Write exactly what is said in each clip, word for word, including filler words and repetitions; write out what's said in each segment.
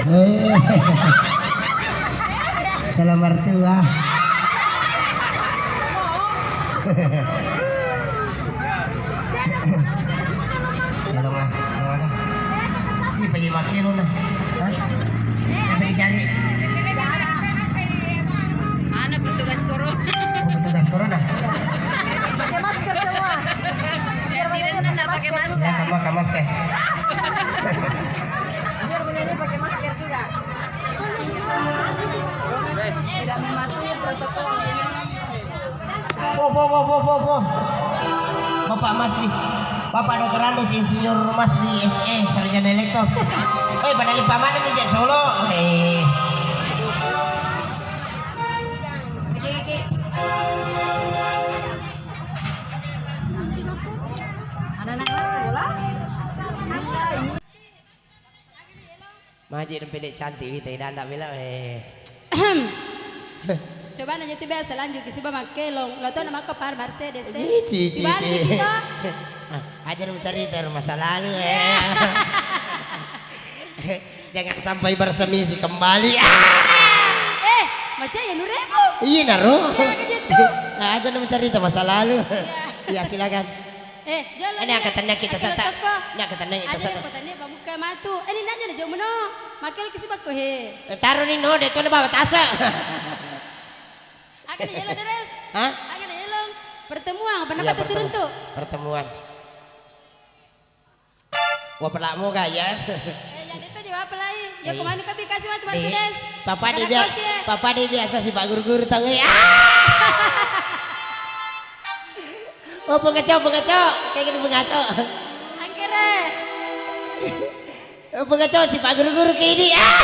Eh. Calon mertua. Tolong ah, tolong ah. Ih, pergi makin lu nah. Hah? Siapa dicari? Mana petugas corona? Oh, petugas corona? Pakai masker semua. Biar tidak pakai masker. Pakai masker. Silakan makan masker. Biar menyanyi pakai masker juga. Tidak mematuhi protokol. Wo, wo, wo, wo, wo, wo. Bapak masih, Bapak doktor Andes, insinyur Mas di S E, sarjana elektro. Hei, pada lupa mana nih, Cek Solo? Hei. Ada anak bola? Maji dong pede cantik kita, idanda bela, eh. Coba nanya tu biasa lanjut ke siba makkelong. Lo tau nama ke par Mercedes, eh? Ih, ci, ci, ci. Sibalik kita. Ah, aja dong cerita masa lalu, eh. Jangan sampai bersemisi kembali. Ah! Eh, macam ya nuremu. Iya, naro. Iya, kayak gitu. Aja dong cerita masa lalu. Iya. Iya, silakan. Eh, jolo. Ini angkatan kita sata. Ini angkatan kita sata. Aja pertanyaan pamukka matu. Eh, ini nanya nih, jauh meno. Makai lo kisi bakko, he. Eh, taruh ni no, dek, kau bawa tasa. Akan jelo, Deres. Hah? Akan jelo. Pertemuan, apa? Iya, pertemu-, pertemuan. Wah, pelakmu gaya. Eh, yang itu jawab pelai. Ya, kemana kau kasih matu, Mas Des? Papa dia biasa, papa dia biasa si Pak Guru-guru tahu, eh. Ah! Oh, pengacau, pengacau. Kayak gini pengacau. Angkere. Oh, pengacau si Pak Guru-guru kayak ini. Ah!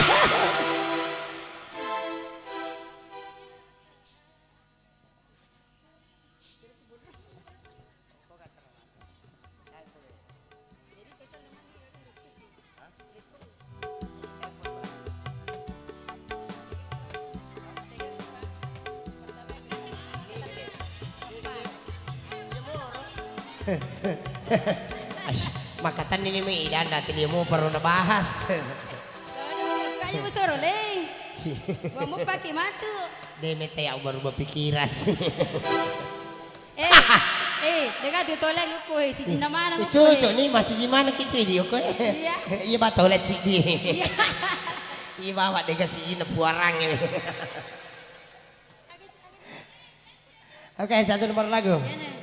Ash, makatanni ni mi dan dati dia mau perlu nabahas. Kayu besoro leng. Gua mau pakai matu. Deh, mete ya baru berpikiran. Eh, eh, dega tu toleng aku, eh, si Jin mana aku, eh. Cocok ni, masih gimana kita ini, oke? Iya. Iya, ba toleng si di. Iya. Iya, bawa dega si Jin puarang ini. Oke, satu nomor lagu. Iya, nih.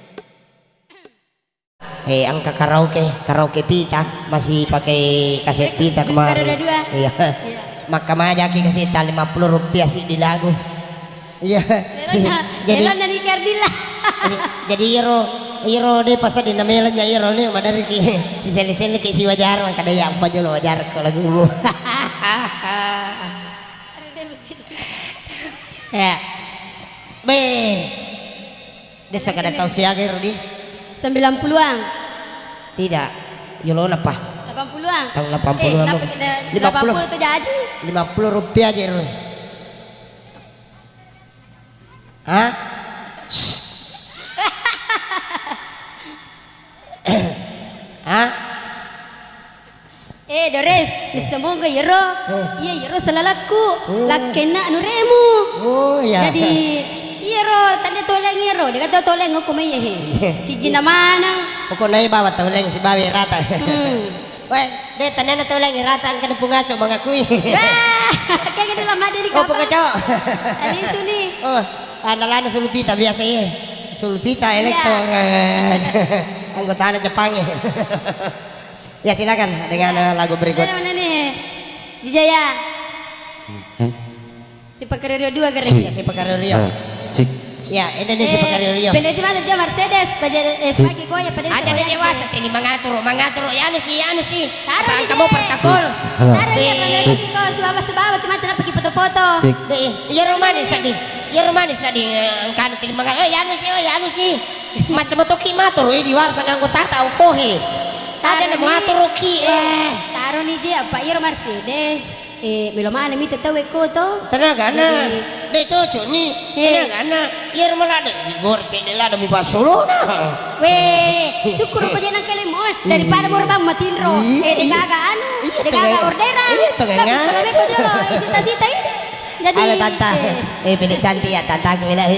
Eh, engka karaoke, karaoke pita, masih pakai kaset pita kemarin. Roda dua. Iya. Iya. Makka majaki kaset lima puluh rupiah siddi lagu. Iya. Jadi, jadi iyaro, iyaro de pasadi namelanya iyaro ni madariki. Si sele-sele ki si wajar, kada ya apa jolo wajar ko lagu. Ya. Be. Desa kada tau siaga ero di? Sembilan puluhan. Tidak. Yolona pa. Delapan puluhan. Tahun delapan puluhan. Eh, lima puluh. Delapan puluh tu jaji. Lima puluh rupiah aja ero. Hah? Hah? Eh, Dores, missemongga iyaro. Eh. Iya, iyaro salalakku. Oh. Lakkenna anuremu. Oh, iya. Jadi, iyaro, tania toleng iyaro, dega tau toleng okko mai, he. Iya. Sijinna maneng. Pokokna bawa toleng sibawa rata. Hmm. Weh, de tania toleng rata engka de pungaco mangakui. Wah, kayak gini lah, Made di kapal. Oh, pungaco. Alisu nih. Oh, analana sulupita biasa, iya. Sulupita elektro. Iya. Anggotana Jepang, ya. Ya, silakan dengan, eh, lagu berikut. Mana nih? Jijaya. Sipakario dua, gare. Ya, Sipakario. Ya, ini nih Sipakario. Pendeti mata dia Mercedes, paja, eh, pagi goya, pendeti. Aja dewasa, ini mangaturu, mangaturu, ya anu sih, ya anu sih. Taruh di kamu dia. Protokol. Taruh dia, pendeti kau, sebab, sebab, cuma tidak pergi foto-foto. Deh, iya rumah nih sedih. Iya rumah nih sedih, eh, angkana tili mangaturu, eh, ya anu sih, oh, ya anu sih. Macam motoki matur, eh, di warsa nganggo tata, ukohe. Aja na matur ki, eh. Taro ni je, apa iro Mercedes. Eh, melo mana mita tau ekko to? Tenaga na. Jadi de cocok ni. Eh. Tenaga na. Iro malada, di gorce de lada mu pasolo na. Weh, syukur ko je nang kali mo. Daripada murbang matinro, eh, degaga anu, degaga orderan. Iya, tengah. Tapi kalau beko jolo, eh, sita-sita, eh. Jadi, halo, Tanta. Eh, pede cantik ya, Tanta, aku bela. Eh,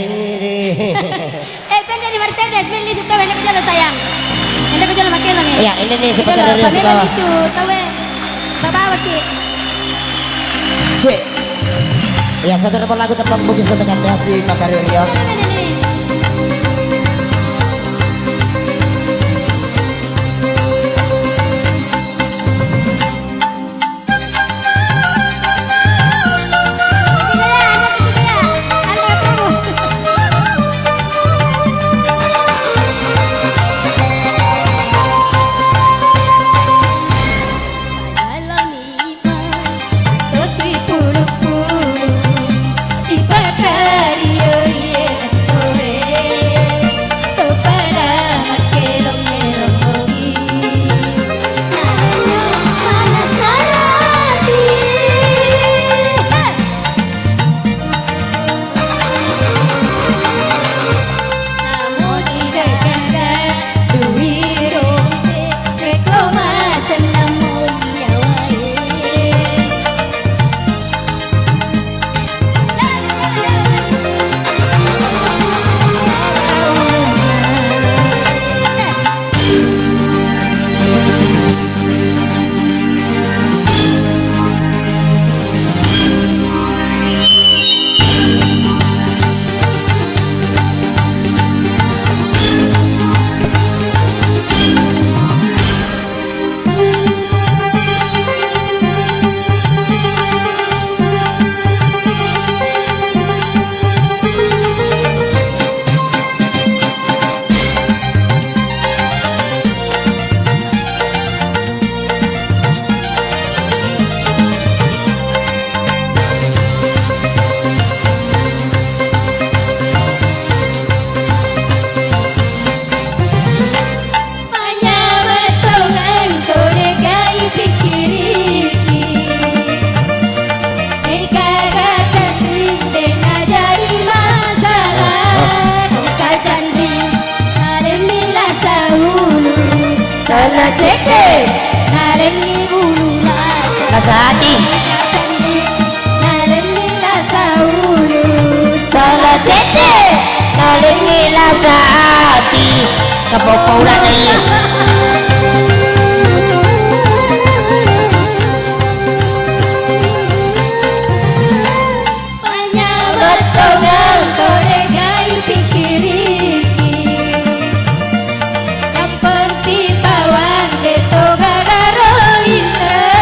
pede di Mercedes, beli sita, beli jolo, sayang. Ini aku jolo makin lagi. Iya, ini nih, seperti dari pamela sekolah. Lisu, tahu, eh. Bawa ki. Cek. Iya, satu nomor lagu tepang bugis untuk Anda si Makario. Manyameng tongeng, todegai pikkiriki. Degaga canring, de' najadi masalah. Engka canring, nalemmi lasa ulu. Sala cedde, nalemmi ulu lasa. Lasa ati. Engka canring, nalemmi lasa ulu. Sala cedde, nalemmi lasa ati. Kapau-paurana iya. Manyameng tongeng, todegai pikkiriki. Yang penting bawang de' to gaga ro inre.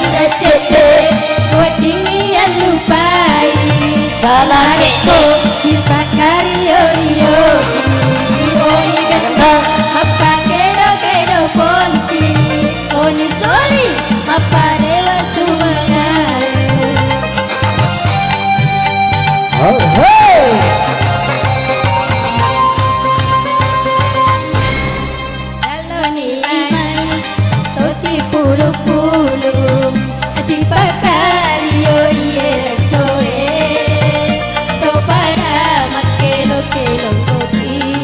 Ida cedde, weddingngi allupai. Sala cedde. Sipakkario-rio, ri oni getta, mappakedo-kedo ponci, oni soli, mappadewa sumangare. Oh, hey! Laloni mai to sipulu-pulu, sipakkario iye essoe, to pada makkelo-kelo kopi,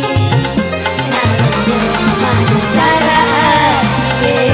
nallo manisara atie.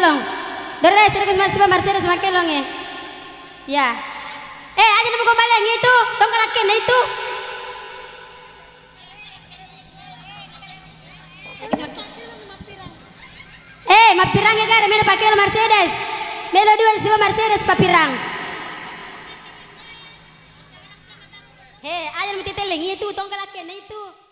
Long. Dore, sirkus mas tiba Mercedes makke long e. Ya. Eh, aja nemu gombaleng itu, tongkalakken itu. Eh, mappirang ya gare, melo pakai Mercedes. Melo dua siba Mercedes papirang. Eh, aja nemu titeleng itu, tongkalakken itu.